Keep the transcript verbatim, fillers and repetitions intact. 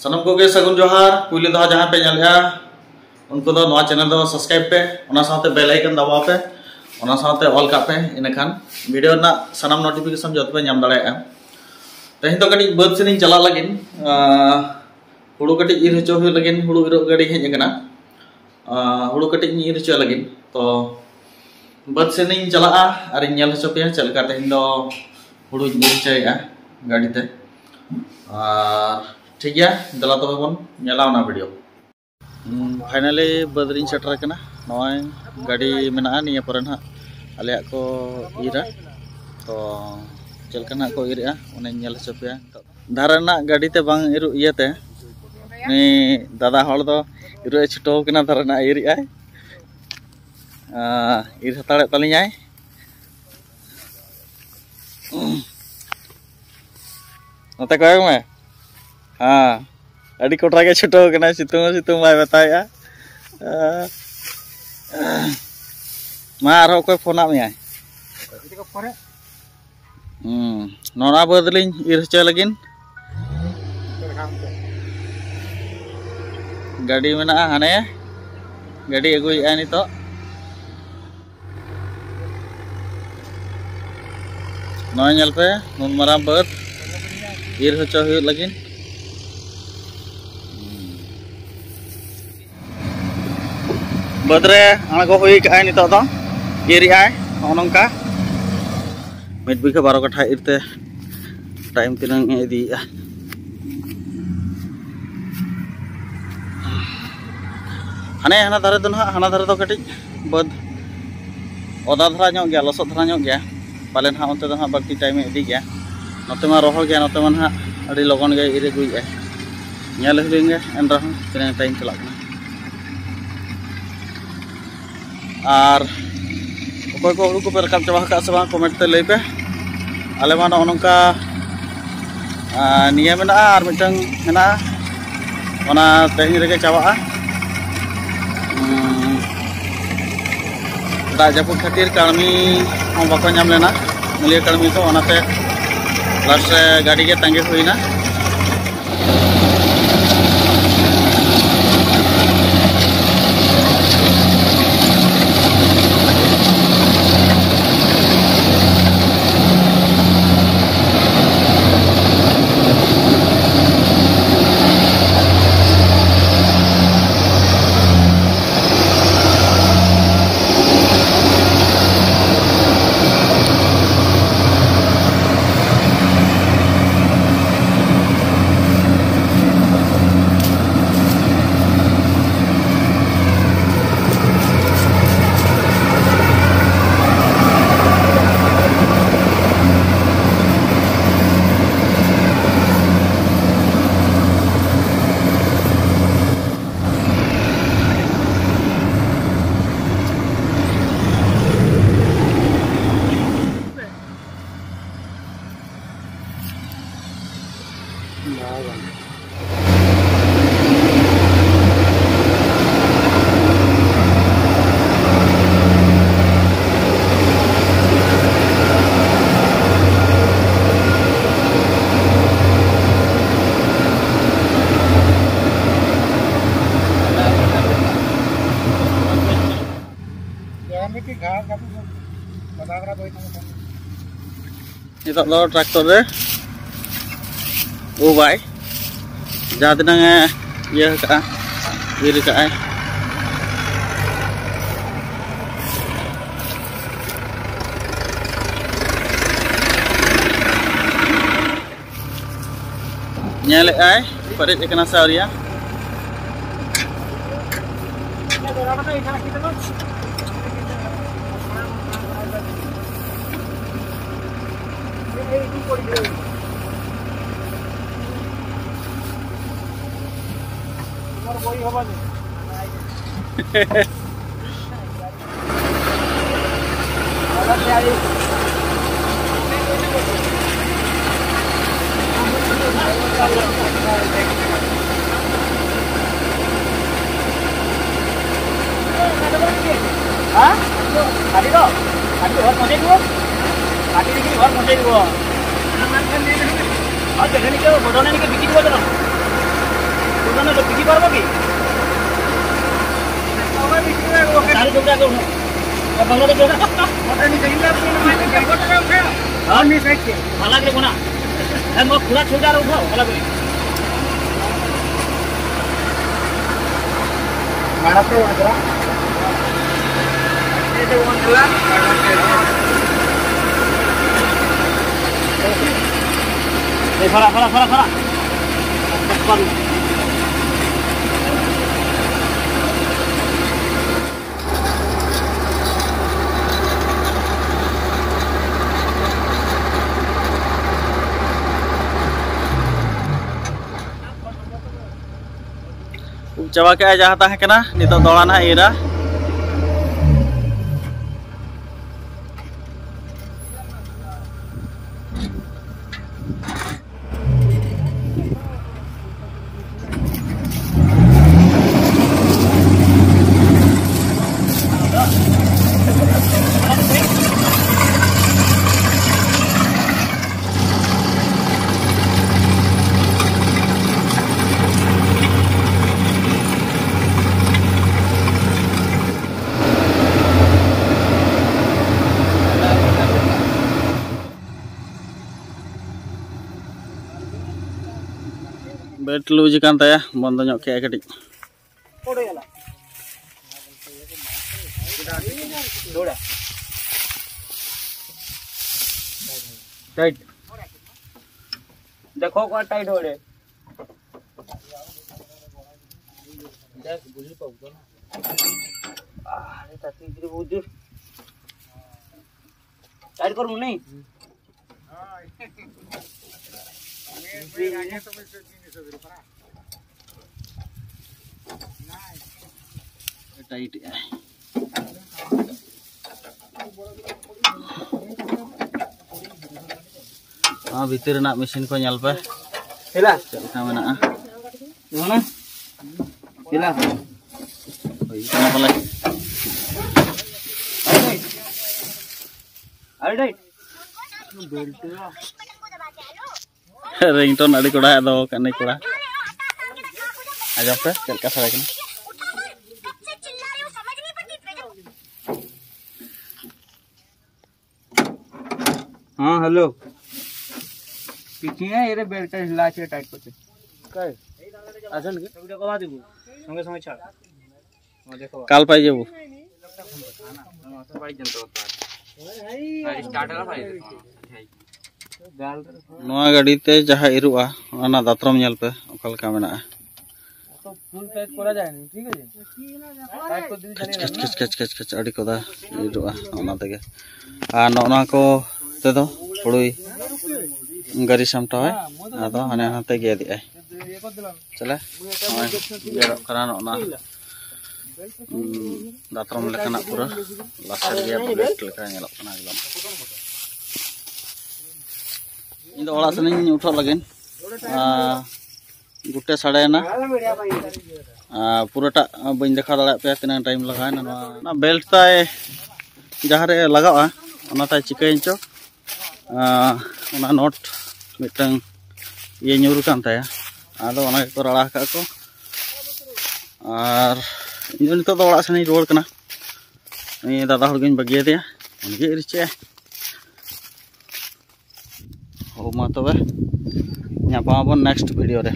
ᱥᱟᱱᱟᱢ ᱠᱚᱜᱮ ᱥᱟᱹᱜᱩᱱ ᱡᱚᱦᱟᱨ᱾ ᱯᱩᱭᱞᱩ ᱫᱷᱟᱣ ᱡᱟᱦᱟᱸ ᱯᱮ ᱧᱮᱞᱮᱜᱼᱟ, ᱩᱱᱠᱩ ᱫᱚ ᱱᱚᱣᱟ channel ᱫᱚ subscribe ᱯᱮ, ᱚᱱᱟ ᱥᱟᱶᱛᱮ bell icon ᱫᱟᱵᱟᱣ ᱯᱮ, ᱚᱱᱟ ᱥᱟᱶᱛᱮ all ᱠᱟᱜ ᱯᱮ, ᱤᱱᱟᱹᱠᱷᱟᱱ video ᱨᱮᱱᱟᱜ ᱥᱟᱱᱟᱢ notification ᱡᱚᱛᱚ ᱯᱮ ᱧᱟᱢ ᱫᱟᱲᱮᱭᱟᱜᱼᱟ᱾ ᱛᱮᱦᱮᱧ ᱫᱚ ᱠᱟᱹᱴᱤᱡ ᱵᱟᱹᱫᱽ ᱥᱮᱱ ᱤᱧ ᱪᱟᱞᱟᱜ ᱞᱟᱹᱜᱤᱫ, ᱟᱸ, ᱦᱩᱲᱩ ᱠᱟᱹᱴᱤᱡ ᱤᱨ ᱦᱚᱪᱚ ᱦᱩᱭᱩᱜ ᱞᱟᱹᱜᱤᱫ ᱦᱩᱲᱩ ᱤᱨᱚᱜ ᱜᱟᱹᱰᱤ ᱦᱮᱡ ᱟᱠᱟᱱᱟ᱾ ᱟᱸ, ᱦᱩᱲᱩ ᱠᱟᱹᱴᱤᱡ ᱤᱧ ᱤᱨ ᱦᱚᱪᱚ ᱞᱟᱹᱜᱤᱫ, ᱛᱚ ᱵᱟᱹᱫᱽ ᱥᱮᱱ ᱤᱧ ᱪᱟᱞᱟᱜᱼᱟ ᱟᱨᱤᱧ ᱧᱮᱞ ᱦᱚᱪᱚ ᱯᱮᱭᱟ ᱪᱮᱫ ᱞᱮᱠᱟ ᱛᱮᱦᱮᱧ ᱫᱚ ᱦᱩᱲᱩᱧ ᱤᱨ ᱦᱚᱪᱚᱭᱮᱫᱼᱟ ᱜᱟᱹᱰᱤ ᱛᱮ᱾ ᱟᱨ ᱴᱷᱤᱠ ᱜᱮᱭᱟ, ᱫᱮᱞᱟ ᱛᱚᱵᱮ ᱵᱚᱱ ᱧᱮᱞᱟ ᱚᱱᱟ video᱾ ᱦᱩᱸ, finally ᱵᱟᱹᱫᱽ ᱨᱤᱧ ᱥᱮᱴᱮᱨ ᱟᱠᱟᱱᱟ᱾ ᱱᱚᱜᱼᱚᱭ ᱜᱟᱹᱰᱤ ᱢᱮᱱᱟᱜᱼᱟ, ᱱᱤᱭᱟᱹ ᱯᱚᱨᱮ ᱱᱟᱦᱟᱜ ᱟᱞᱮᱭᱟᱜ ᱠᱚ ᱤᱨᱟ᱾ ᱛᱚ ᱪᱮᱫ ᱞᱮᱠᱟ ᱱᱟᱦᱟᱜ ᱠᱚ ᱤᱨᱮᱜᱼᱟ, ᱚᱱᱟᱧ ᱧᱮᱞ ᱦᱚᱪᱚ ᱯᱮᱭᱟ ᱱᱤᱛᱚᱜ᱾ ᱫᱷᱟᱨᱮ ᱨᱮᱱᱟᱜ ᱜᱟᱹᱰᱤ ᱛᱮ ᱵᱟᱝ ᱤᱨᱚᱜ ᱤᱭᱟᱹᱛᱮ, ᱩᱱᱤ ᱫᱟᱫᱟ ᱦᱚᱲ ᱫᱚ ᱤᱨᱚᱜ ᱮ ᱪᱷᱩᱴᱟᱹᱣ ᱠᱟᱱᱟ, ᱫᱷᱟᱨᱮ ᱨᱮᱱᱟᱜ ᱤᱨᱮᱜᱼᱟᱭ᱾ ᱟᱸ, ᱤᱨ ᱦᱟᱛᱟᱲᱮᱫ ᱛᱟᱹᱞᱤᱧᱟᱭ᱾ ᱱᱚᱛᱮ ᱠᱚᱭᱚᱜ ᱢᱮ᱾ ᱦᱮᱸ, ᱟᱹᱰᱤ ᱠᱚᱴᱨᱟ ᱜᱮ ᱪᱷᱩᱴᱟᱹᱣ ᱠᱟᱱᱟᱭ, ᱥᱤᱛᱩᱝ ᱦᱚᱸ ᱥᱤᱛᱩᱝ ᱵᱟᱭ ᱢᱮᱛᱟᱭᱮᱫᱼᱟ᱾ ᱟᱸ, ᱢᱟ ᱟᱨᱦᱚᱸ ᱚᱠᱚᱭ ᱯᱷᱳᱱᱟᱫ ᱢᱮᱭᱟᱭ? ᱦᱩᱸ, ᱱᱚᱣᱟ ᱵᱟᱹᱫᱽ ᱞᱤᱧ ᱤᱨ ᱦᱚᱪᱚᱭ ᱞᱟᱹᱜᱤᱫ᱾ ᱜᱟᱹᱰᱤ ᱢᱮᱱᱟᱜᱼᱟ ᱦᱟᱱᱮ, ᱜᱟᱹᱰᱤ ᱟᱹᱜᱩᱭᱮᱫᱼᱟᱭ ᱱᱤᱛᱚᱜ᱾ ᱱᱚᱜᱼᱚᱭ ᱧᱮᱞ ᱯᱮ, ᱱᱩᱱ ᱢᱟᱨᱟᱝ ᱵᱟᱹᱫᱽ ᱤᱨ ᱦᱚᱪᱚ ᱦᱩᱭᱩᱜ ᱞᱟᱹᱜᱤᱫ᱾ ᱵᱟᱹᱫᱽ ᱨᱮ ᱟᱬᱜᱚ ᱦᱩᱭ ᱠᱟᱜᱼᱟᱭ, ᱱᱤᱛᱚᱜ ᱫᱚ ᱤᱨᱮᱜᱼᱟᱭ ᱱᱚᱜᱼᱚ ᱱᱚᱝᱠᱟ᱾ ᱢᱤᱫ ᱵᱤᱜᱷᱟᱹ ᱵᱟᱨᱚ ᱠᱟᱴᱷᱟ ᱤᱨ ᱛᱮ time ᱛᱤᱱᱟᱹᱝ ᱮ ᱤᱫᱤᱭᱮᱜᱼᱟ᱾ ᱦᱟᱱᱮ ᱦᱟᱱᱟ ᱫᱷᱟᱨᱮ ᱫᱚ ᱱᱟᱦᱟᱜ, ᱦᱟᱱᱟ ᱫᱷᱟᱨᱮ ᱫᱚ ᱠᱟᱹᱴᱤᱡ ᱵᱟᱹᱫᱽ ᱚᱫᱟ ᱫᱷᱟᱨᱟ ᱧᱚᱜ ᱜᱮᱭᱟ, ᱞᱚᱥᱚᱫ ᱫᱷᱟᱨᱟ ᱧᱚᱜ ᱜᱮᱭᱟ, ᱯᱟᱞᱮ ᱱᱟᱦᱟᱜ ᱚᱱᱛᱮ ᱫᱚ ᱱᱟᱦᱟᱜ ᱵᱟᱹᱲᱛᱤ time ᱮ ᱤᱫᱤ ᱜᱮᱭᱟ᱾ ᱱᱚᱛᱮ ᱢᱟ ᱨᱚᱦᱚᱲ ᱜᱮᱭᱟ, ᱱᱚᱛᱮ ᱢᱟ ᱱᱟᱦᱟᱜ ᱟᱹᱰᱤ ᱞᱚᱜᱚᱱ ᱜᱮ ᱤᱨ ᱟᱹᱜᱩᱭᱮᱜᱼᱟ᱾ ᱧᱮᱞ ᱦᱩᱭ ᱞᱮᱱ ᱜᱮ ᱮᱱ ᱨᱮᱦᱚᱸ ᱛᱤᱱᱟᱹᱜ time ᱪᱟᱞᱟᱜ ᱠᱟᱱᱟ᱾ ᱟᱨ ᱚᱠᱚᱭ ᱠᱚ ᱦᱩᱲᱩ ᱠᱚᱯᱮ ᱨᱟᱠᱟᱵ ᱪᱟᱵᱟ ᱟᱠᱟᱫ ᱥᱮ ᱵᱟᱝ, comment ᱛᱮ ᱞᱟᱹᱭ ᱯᱮ᱾ ᱟᱞᱮ ᱢᱟ ᱱᱚᱜᱼᱚ ᱱᱚᱝᱠᱟ, ᱟᱨ ᱱᱤᱭᱟᱹ ᱢᱮᱱᱟᱜᱼᱟ, ᱟᱨ ᱢᱤᱫᱴᱟᱝ ᱢᱮᱱᱟᱜᱼᱟ, ᱚᱱᱟ ᱛᱮᱦᱮᱧ ᱨᱮᱜᱮ ᱪᱟᱵᱟᱜᱼᱟ᱾ ᱩᱸ, ᱫᱟᱜ ᱡᱟᱹᱯᱩᱫ ᱠᱷᱟᱹᱛᱤᱨ ᱠᱟᱹᱲᱢᱤ ᱦᱚᱸ ᱵᱟᱠᱚ ᱧᱟᱢ ᱞᱮᱱᱟ, ᱢᱩᱞᱤᱭᱟᱹ ᱠᱟᱹᱲᱢᱤ ᱠᱚ, ᱚᱱᱟᱛᱮ last ᱨᱮ ᱜᱟᱹᱰᱤ ᱜᱮ ᱛᱟᱺᱜᱤ ᱦᱩᱭᱱᱟ᱾ ᱱᱤᱛᱚᱜ ᱫᱚ ᱴᱨᱟᱠᱴᱚᱨ ᱨᱮ ᱳ ᱵᱟᱭ, ᱡᱟᱦᱟᱸ ᱛᱤᱱᱟᱹᱜ ᱮ ᱤᱭᱟᱹ ᱠᱟᱜᱼᱟ, ᱤᱨ ᱠᱟᱜᱼᱟᱭ᱾ ᱧᱮᱞᱮᱫᱼᱟᱭ, ᱯᱮᱨᱮᱡ ᱟᱠᱟᱱᱟ ᱥᱮ ᱟᱹᱣᱨᱤᱭᱟ᱾ ᱦᱮᱸ? ᱜᱟᱹᱰᱤ ᱫᱚ? ᱜᱟᱹᱰᱤ ᱫᱚ ᱦᱚᱲ ᱯᱚᱸᱪᱟᱭ ᱫᱩᱣᱟᱹᱨ? ᱜᱟᱹᱰᱤ ᱨᱮᱜᱮ ᱦᱚᱲ ᱯᱚᱸᱪᱟᱭ ᱫᱩᱣᱟᱹᱨ᱾ ᱟᱨ ᱡᱟᱦᱟᱸ ᱱᱤᱡᱮ ᱵᱚᱫᱚᱞ ᱱᱤᱡᱮ ᱵᱤᱠᱤ ᱫᱩᱣᱟᱹᱨ ᱫᱚ? ᱵᱚᱫᱚᱞ ᱱᱤᱡᱮ ᱵᱤᱠᱤ ᱯᱟᱨᱵᱚ ᱠᱤ? ᱪᱟᱞᱩ ᱠᱚᱨᱛᱮ ᱜᱮᱞᱮ ᱵᱟᱝᱞᱟᱫᱮᱥ ᱨᱮ ᱟᱨ ᱢᱤᱫ ᱥᱟᱭᱤᱰ ᱛᱮ᱾ ᱟᱞᱟᱜᱽ ᱨᱮ ᱵᱚᱱᱟ᱾ ᱦᱮᱸ, ᱱᱚᱣᱟ ᱯᱩᱨᱟ ᱪᱷᱚᱭ ᱦᱟᱡᱟᱨ ᱩᱴᱷᱟᱣ, ᱟᱞᱟᱜᱽ ᱨᱮ᱾ ᱢᱟᱲᱟᱝ ᱛᱮ ᱚᱱᱟ ᱪᱟᱞᱟᱜ᱾ ᱮ, ᱯᱷᱟᱨᱟ, ᱯᱷᱟᱨᱟ, ᱯᱷᱟᱨᱟ, ᱯᱷᱟᱨᱟ᱾ ᱩᱵ ᱪᱟᱵᱟ ᱠᱮᱜᱼᱟᱭ ᱡᱟᱦᱟᱸ ᱛᱟᱦᱮᱸ ᱠᱟᱱᱟ, ᱱᱤᱛᱚᱜ ᱫᱚᱦᱲᱟ ᱱᱟᱦᱟᱜ ᱤᱨᱟ᱾ ᱯᱮᱴ ᱞᱩᱡᱽ ᱟᱠᱟᱱ ᱛᱟᱭᱟ, ᱵᱚᱱᱫᱚ ᱧᱚᱜ ᱠᱮᱜᱼᱟᱭ ᱠᱟᱹᱴᱤᱡ᱾ ᱴᱟᱭᱤᱴ ᱫᱮᱠᱷᱚ ᱠᱚ ᱴᱟᱭᱤᱴ ᱦᱚᱲᱮ᱾ ᱟᱨᱮ ᱛᱟᱛᱤ ᱜᱤᱫᱽᱨᱟᱹ ᱵᱩᱡᱩᱨ ᱴᱟᱭᱤᱴ ᱠᱚᱨ ᱢᱩᱱᱤ᱾ ᱴᱟᱭᱤᱴ ᱮᱜᱼᱟᱭ᱾ ᱱᱚᱣᱟ ᱵᱷᱤᱛᱤᱨ ᱨᱮᱱᱟᱜ ᱢᱮᱥᱤᱱ ᱠᱚ ᱧᱮᱞ ᱯᱮ, ᱦᱮᱞᱟ ᱪᱮᱫ ᱞᱮᱠᱟ ᱢᱮᱱᱟᱜᱼᱟ᱾ ᱚᱱᱟ ᱦᱮᱞᱟ ᱦᱩᱭ ᱠᱟᱱᱟ ᱯᱟᱞᱮ᱾ ᱟᱨᱮ ᱰᱟᱭᱤᱴ ᱨᱤᱝᱴᱳᱱ ᱟᱹᱰᱤ ᱠᱚᱲᱟ ᱟᱫᱚ ᱠᱟᱹᱱᱟᱹᱧ ᱠᱚᱲᱟ᱾ ᱟᱸᱡᱚᱢ ᱯᱮ ᱪᱮᱫ ᱞᱮᱠᱟ ᱥᱟᱰᱮ ᱠᱟᱱᱟ᱾ ᱦᱮᱸ ᱦᱮᱞᱳ। পিছিয়ে এরে বেল্টটা ঢিলা আছে, টাইট করছে। কাই? আসেন কি? ওটা কমা দিব। সঙ্গে সঙ্গে ছাড়। ও দেখো। কাল পাই যাবো। বাড়ি যান তো। আর স্টার্ট হলো পাই যাবো। ᱱᱚᱣᱟ ᱜᱟᱹᱰᱤ ᱛᱮ ᱡᱟᱦᱟᱸ ᱤᱨᱚᱜᱼᱟ, ᱚᱱᱟ ᱫᱟᱛᱨᱚᱢ ᱧᱮᱞ ᱯᱮ ᱚᱠᱟ ᱞᱮᱠᱟ ᱢᱮᱱᱟᱜᱼᱟ᱾ তো ফুল টাইট করা যায়নি, ঠিক আছে? টাইট করে দিলে ᱪᱟᱞᱮᱜᱟ᱾ ᱠᱷᱮᱪ ᱠᱷᱮᱪ ᱠᱷᱮᱪ ᱠᱷᱮᱪ ᱟᱹᱰᱤ ᱠᱚᱫᱟ ᱤᱨᱚᱜᱼᱟ ᱚᱱᱟ ᱛᱮᱜᱮ᱾ ᱟᱨ ᱱᱚᱜᱼᱚ ᱱᱚᱣᱟ ᱠᱚ ᱛᱮᱫᱚ ᱦᱩᱲᱩᱭ ᱜᱟᱹᱨᱤ ᱥᱟᱢᱴᱟᱣᱟᱭ, ᱟᱫᱚ ᱦᱟᱱᱮ ᱦᱟᱱᱛᱮ ᱜᱮᱫ ᱮᱜᱼᱟᱭ᱾ ᱪᱟᱞᱮ ᱱᱚᱜᱼᱚᱭ ᱜᱮᱫᱚᱜ ᱠᱟᱱᱟ ᱱᱚᱜᱼᱚ ᱱᱟ, ᱩᱸ, ᱫᱟᱛᱨᱚᱢ ᱞᱮᱠᱟᱱᱟᱜ ᱯᱩᱨᱟᱹ ᱞᱟᱥᱮᱨ ᱜᱮᱭᱟ, ᱵᱩᱞᱮᱴ ᱞᱮᱠᱟ ᱧᱮᱞᱚᱜ ᱠᱟᱱᱟ ᱮᱠᱫᱚᱢ᱾ ᱤᱧ ᱫᱚ ᱚᱲᱟᱜ ᱥᱮᱱᱤᱧ ᱩᱴᱷᱚᱜ ᱞᱟᱹᱜᱤᱫ᱾ ᱟᱨ ᱜᱚᱴᱟ ᱥᱟᱰᱮᱭᱮᱱᱟ᱾ ᱟᱨ ᱯᱩᱨᱟᱹᱴᱟᱜ ᱵᱟᱹᱧ ᱫᱮᱠᱷᱟᱣ ᱫᱟᱲᱮᱭᱟᱜ ᱯᱮᱭᱟ ᱛᱤᱱᱟᱹᱜ ᱴᱟᱭᱤᱢ ᱞᱟᱜᱟᱣᱮᱱᱟ᱾ ᱱᱚᱣᱟ, ᱚᱱᱟ ᱵᱮᱞᱴ ᱛᱟᱭ ᱡᱟᱦᱟᱸ ᱨᱮ ᱞᱟᱜᱟᱜᱼᱟ, ᱚᱱᱟ ᱛᱟᱭ ᱪᱤᱠᱟᱹᱭᱮᱱ ᱪᱚ, ᱟᱨ ᱚᱱᱟ ᱱᱚᱴ ᱢᱤᱫᱴᱟᱝ ᱤᱭᱟᱹ ᱧᱩᱨ ᱟᱠᱟᱱ ᱛᱟᱭᱟ, ᱟᱫᱚ ᱚᱱᱟ ᱜᱮᱠᱚ ᱨᱟᱲᱟ ᱟᱠᱟᱫ ᱠᱚ᱾ ᱟᱨ ᱤᱧ ᱫᱚ ᱱᱤᱛᱚᱜ ᱫᱚ ᱚᱲᱟᱜ ᱥᱮᱱᱤᱧ ᱨᱩᱣᱟᱹᱲ ᱠᱟᱱᱟ᱾ ᱩᱱᱤ ᱫᱟᱫᱟ ᱦᱚᱲ ᱜᱤᱧ ᱵᱟᱹᱜᱤᱭᱟᱫᱮᱭᱟ, ᱩᱱᱤᱜᱮ ᱤᱨ ᱦᱚᱪᱚᱭᱟᱭ᱾ ᱦᱳ ᱢᱟ ᱛᱚᱵᱮ, ᱧᱟᱯᱟᱢ ᱟᱵᱚᱱ ᱱᱮᱠᱥᱴ ᱵᱷᱤᱰᱤᱭᱳ ᱨᱮ᱾